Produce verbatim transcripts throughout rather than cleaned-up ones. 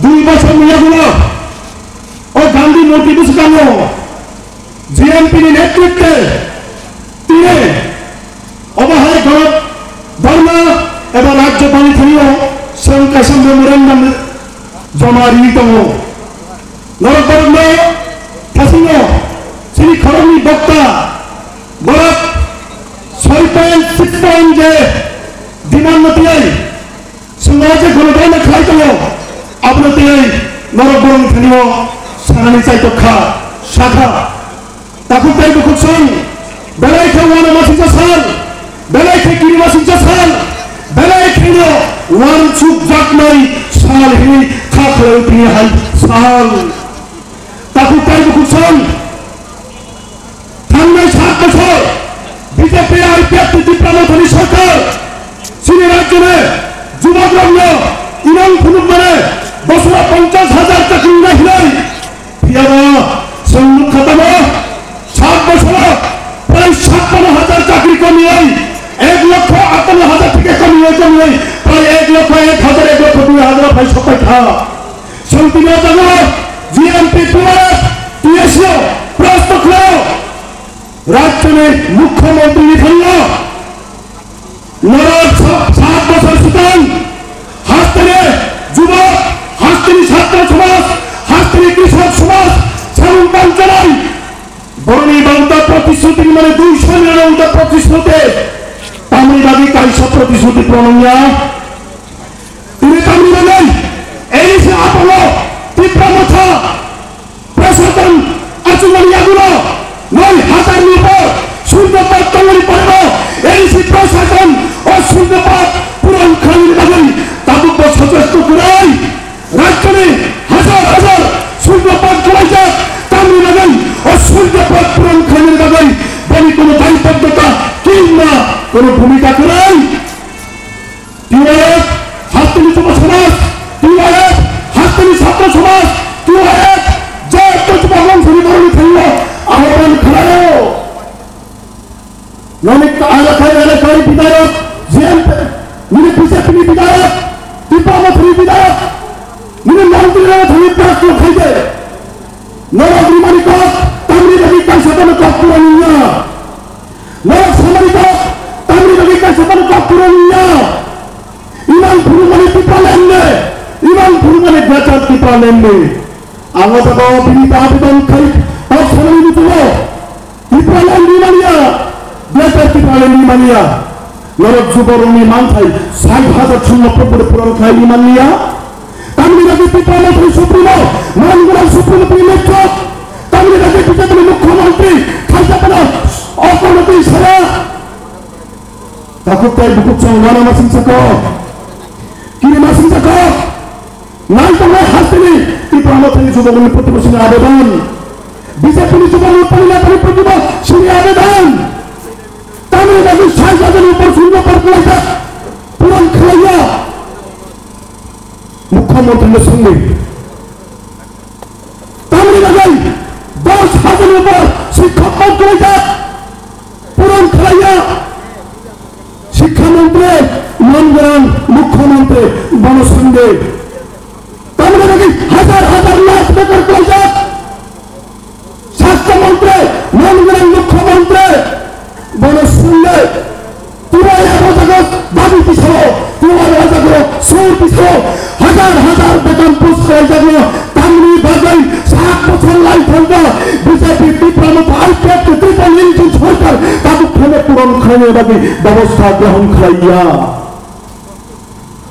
Dui bosor ni yagulo o Gandhi murti bwskango G M P ni netritwe tini obo hai gorok dharna eba rajyapalni thani o chwng kaisa memorandum joma riwi tongo. Norok borokno thasingo chini khoroknwi bokta borok soi point six point je demand no tiyai. Chwng o je gono dharna khlai tongo, abono tei norok borokni thani o sanani chaitok kha, sakha. Takhuk tei bukhuk song, belai khe uanamasingcha sal, belai khe kirimasingcha sal, belai khe no uansuk jaknai sal hinwi kha khlai tini hai sal. Takhuk tei bukhuk song, thangnai sat bosor B J P I P F T Tipra Mothani sorkar chini rajyoni jubokrokno imang phunukmani bosoro ponchash hajar chakri rwnai hinwi. Phiyaba chwng nukha tamo, sat bosoro prai sappanno hajar chakri komiwi, ek lokho atanno hajar theke komiwi komiwi prai ek lokho ek hajar, ek lokho dui hajar phai sokpai kha. Chwng tini o jaga G M P P R F T S O prosto khlaio. Rajyoni mukhyamantri ni thani o norok sa-, sat bosor swkang hasteni jubok, hasteni chhatra somaj, hasteni krishok somaj samung tangchanai boroni bangta protishruti ni mane dui sal ni uta protishruti tamni bagwi kaisa protishruti purana wngya. Tini tamni bagwi A D C aphano Tipra Motha Prashasan achukmani yagulo noi hajar ni upor surjapad tongmani porebo A D C prashasan o surjapad puran khlaini bagwi tabukbo sochesto kwrwi rajyoni hajar hajar surjapad khlaijak tamni bagwi o surjapad puran khlaini bagwi boni kono dayibbaddhota kinba kono bhumika kwrwi. T Y F hasteni chuba somaj, T Y F hasteni chhatra somaj, T Y F je to chuba hong sari boroni thangno ahwan khlaio. Noni elakha elakha ni bidhayok, G M P, nini B J P ni bidhayok, Tipra Mothani bidhayok, nini mantri rok thani prashno khaide. Norok rimani kok, tamni bagwi kaisa bono kok pura nungya. Norok samani kok, tamni bagwi kaisa bono kok pura nungya. Imang phuru mani Tipraland ni, imang phuru mani Greater Tipraland ni. Ang o jaga o bini ta abidon khai, ta samani mutulo. Tipraland ni mania, Greater Tipraland ni mania. Norok juborokni manthai sait hajar chwngno pore pore puron khlai ni manliya. Tamni bagwi Tipra Mothani Supremo, man gwnang Supremo twi lekchok. Tamni bagwi B J P ni Mukhyamantri khaisa phano okonotwi saya. Takhuk tai bukhuk chwng uanamasingcha kok. Kirimasingcha kok. Nai tongnai hasteni Tipra Mothani juborokni proti bosini abedan. B J P ni juborokni panina tani proti bosini abedan. Tamni bagwi sait hajar ni upor surjapad khlaijak puron khlaiya Mukhyamantri no swngwi. Tamni bagwi dos hajar ni upor sikhok kok khlaijak puron khlaiya Sikha Mantri, man gwnang Mukhyamantri bono swngwi. Tamni bagwi hajar hajar lakh bekar khlaijak. Sastha Mantri, man gwnang Mukhyamantri bono swngwi. Tuwai abo jaga dabi tisao, tuwai o jaga sur tisao, hajar hajar beton post khlaijak no. Tamni bagwi sat bosor lai thangkha B J P Tipra Motha I P F T triple engine sorkar tabuk phano puron khlaina bagwi babostha grohon khlaiya.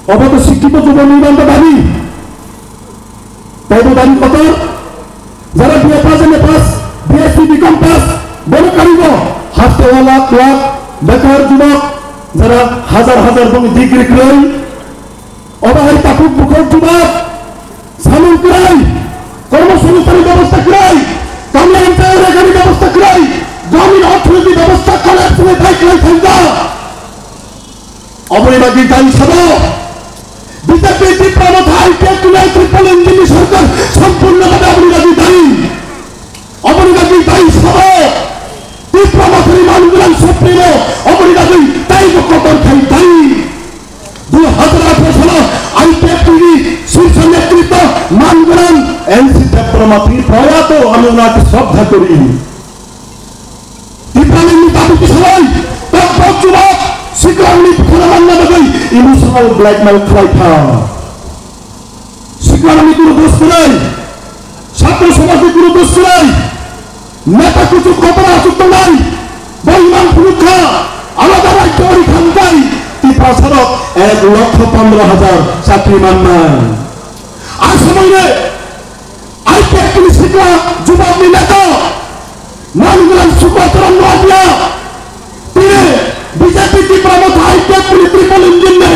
Obo to sikkito jubon ni bangta dabi. Taibo dabi kotor, jara B A pass, M A pass, B S C, B Com pass, bono karigo, hasteo lakh lakh bekar jubok, jara hajar hajar boni degree kwrwi. Obo hai takhuk bukhuk jubok, samung kwrwi, kormosongsthanni bebosta kwrwi, kamla amchai regani bebosta kwrwi, gramin orthoniti bebosta collapse wngwi bai kwlai thangkha. Oboni bagwi dayi sabo B J P Tipra Motha I P F T ni triple engine ni sorkar sompurno bhabe oboni bagwi dayi. Oboni bagwi dayi sabo Tipra Mothani man gwnang Supremo oboni bagwi taibo kotor khai dayi. Dui hajar atharo salo I P F T ni Sir N C Debbarma তিনি প্রয়াত, আমি ওনাকে শ্রদ্ধা করি। টিপ্রালিংনি দাবি কিসালাই, তদ্ভব যুবক, সিকরাংনি পিছনে মান্না বাদে emotional blackmail খালাইখা। সিকরাংনি কোনো দোষ নাই, ছাত্র সমাজে কোনো দোষ নাই, নেতা কিছু ঘটনা যুক্ত নাই, বইমান ফুলুখা, আলাদা রাজ্য ওই খানকাই, টিপ্রাসারক এক লক্ষ পনেরো হাজার চাকরি মান্না। আর সময় আইপিএফ পুলিশ শিক্ষা যুবক নেতা মাননীয় সুভাষ চরণ নোয়াতিয়া, তিনি বিজেপি ত্রিপুরা মধ্যে আইপিএফ পুলিশ ট্রিপল ইঞ্জিন নে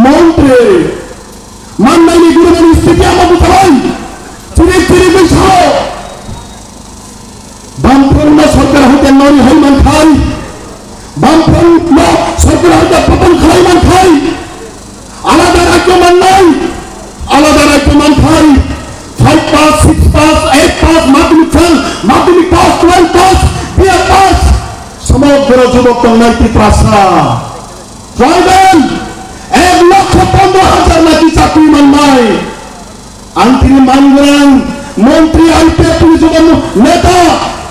মন্ত্রী মান্নাইনি গুরুবানি স্থিতি আমার বুঝাই চিরি চিরি বিশাল বামফ্রন্ট সরকার হতে নরি হই মান খাই, বামফ্রন্ট সরকার হতে পতন খাই মান খাই। আলাদা রাজ্য মান্নাই, আলাদা রাজ্য মানথাই। Five pass, six pass, eight pass, madhyamik fail, madhyamik pass, twelve pass, BA pass, সমগ্র যুবক tongnai Tiprasa। Tribal এক লক্ষ পনেরো হাজার নাকি চাকরি মান্নাই। Ang tini mangrang মন্ত্রী আইপিএফ পুলিশ যুবক নেতা,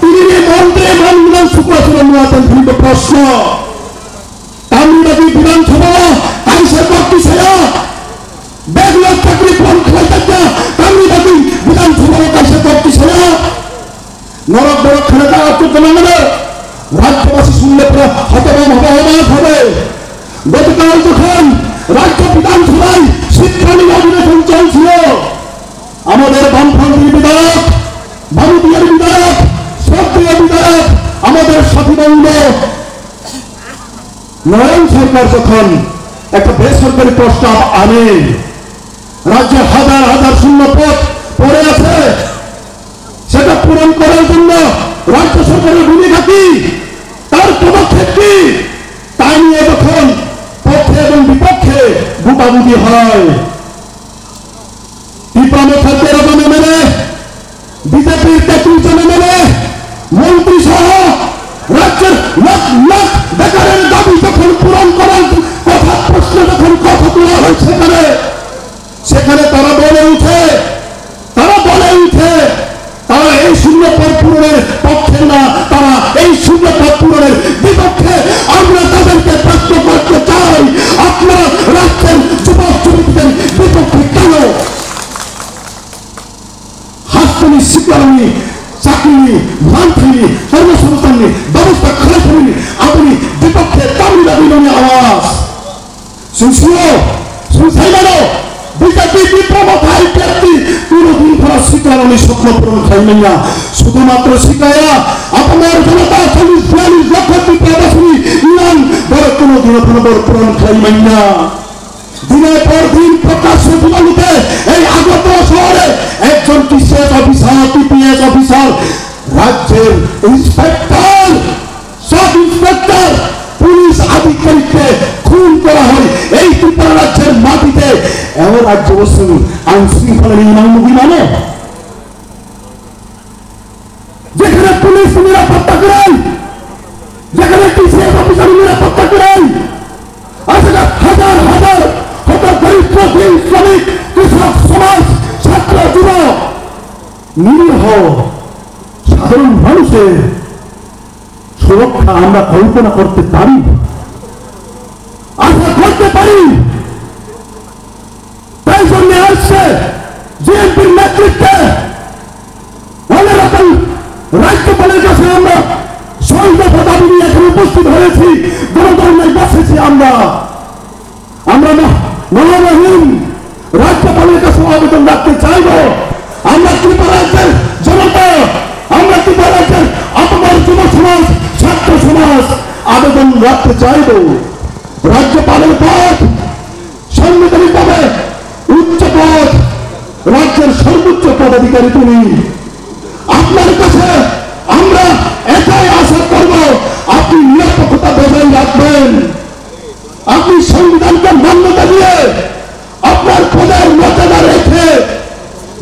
tini ni মন্ত্রী mangrang সুভাষ চরণ নোয়াতিয়া tini প্রশ্ন। Tamni bagwi Bidhan Sabha kaisa kok tisaya, backlog chakri pon khlai jakya, tamni bagwi Bidhan Sabha kaisa kok tisaya. Norok borok khana ta atuk gwnang mano, rajyabasi sunglepra hotobam hoba hoba thabe. গতকাল যখন রাজ্য বিধানসভায় শীতকালীন অধিবেশন চলছিল, আমাদের বামফ্রন্টের বিধায়ক, ভারতীয় বিধায়ক, সক্রিয় বিধায়ক, আমাদের সাথী বন্ধু নয়ন সরকার যখন একটা বেসরকারি প্রস্তাব আনে, রাজ্যে হাজার হাজার শূন্য পদ পড়ে আছে, সেটা পূরণ করার জন্য রাজ্য সরকারের ভূমিকা কি, তার পদক্ষেপ কি, তা নিয়ে যখন পক্ষে এবং বিপক্ষে ভোটাভুটি হয়, ত্রিপুরা মথা তেরো জন এমএলএ, বিজেপির তেত্রিশ জন এমএলএ, মন্ত্রী সহ রাজ্যের লাখ লাখ বেকারের দাবি যখন পূরণ করার কথা, প্রশ্ন যখন কথা তোলা হয়, সেখানে, সেখানে তারা বলে উঠে, তারা বলে উঠে, তারা এই শূন্য পদ পূরণের পক্ষে না, তারা এই শূন্য পদ পূরণের বিপক্ষে। আমরা তাদেরকে প্রশ্ন করতে চাই, আপনারা রাজ্যের যুবক যুবতীদের বিপক্ষে কেন? Hasteni, sikarni, chakrini, mantrini, কর্মসংস্থাননি ব্যবস্থা খালাইনি, আপনি বিপক্ষে তামিলনাড়ু আওয়াজ। Sungsio, sungsaimano, বিজেপি ত্রিপুরা মথা আইপিএফটি কোনোদিন তারা সিকারনি স্বপ্ন পূরণ খাইমাইয়া। শুধুমাত্র সিকায়া, আপনার জনতা চল্লিশ বিয়াল্লিশ লক্ষ ত্রিপুরাবাসী ইমান বড় কোনোদিনও কোনো বড় পূরণ খাইমাইয়া। দিনের পর দিন প্রকাশ্য জীবনীতে এই আগরতলা শহরে একজন টিসিএস অফিসার, টিপিএস অফিসার, রাজ্যের ইন্সপেক্টর, সাব ইন্সপেক্টর, পুলিশ আধিকারিককে খুন করা হয় এই ত্রিপুরা রাজ্যের মাটিতে। এমন রাজ্য বসুন আইন শৃঙ্খলা নিয়ে মানব বিমানে যেখানে পুলিশ নিরাপত্তা করেন, যেখানে টিসিএস অফিসার নিরাপত্তা করেন, আজকে হাজার হাজার হত দরিদ্র দিন শ্রমিক, কৃষক সমাজ, ছাত্র যুবক, নিরীহ সাধারণ মানুষের সুরক্ষা আমরা কল্পনা করতে পারি, আশা করতে পারি। তাই জন্য আজকে জিএমপির নেতৃত্বে অনেরকম রাজ্যপালের কাছে আমরা সংযত দাবি নিয়ে এখানে উপস্থিত হয়েছি, গণধর্নায় বসেছি আমরা। আমরা মহ-, মহামহিম রাজ্যপালের কাছে আবেদন রাখতে চাইব, আমরা ত্রিপুরা রাজ্যের জনতা, আমরা ত্রিপুরা রাজ্যের আপামর যুব সমাজ, ছাত্র সমাজ আবেদন রাখতে চাইব রাজ্যপালের পদ সাংবিধানিকভাবে উচ্চ পদ, রাজ্যের সর্বোচ্চ পদাধিকারী তিনি। আপনার কাছে আমরা এটাই আশা করব, আপনি নিরপেক্ষতা বজায় রাখবেন, আপনি সংবিধানকে মান্যতা দিয়ে আপনার পদের মর্যাদা রেখে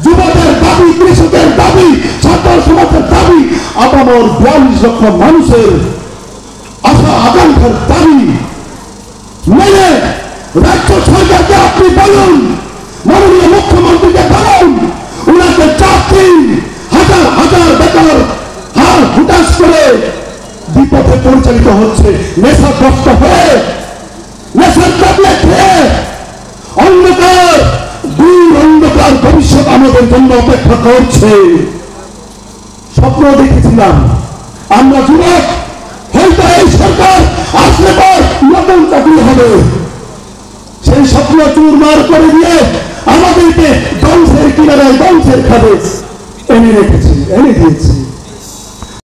যুবদের দাবি, কৃষকের দাবি, ছাত্র সমাজের দাবি, আপামর বিয়াল্লিশ লক্ষ মানুষের আশা আকাঙ্ক্ষার দাবি মেনে রাজ্য সরকারকে আপনি বলুন, মাননীয় মুখ্যমন্ত্রীকে বলুন, ওনাকে হুতাশ করে বিপথে পরিচালিত হচ্ছে। নেশাগ্রস্ত হয়ে, নেশার ট্যাবলেট খেয়ে অন্ধকার, ঘোর অন্ধকার ভবিষ্যৎ আমাদের জন্য অপেক্ষা করছে। স্বপ্ন দেখেছিলাম আমরা যুবক, হয়তো এই সরকার আসলে পর নতুন চাকরি হবে। সেই স্বপ্ন চুরমার করে দিয়ে আমাদেরকে ধ্বংসের কিনারায়, ধ্বংসের খাদে এনে রেখেছে, এনে দিয়েছে।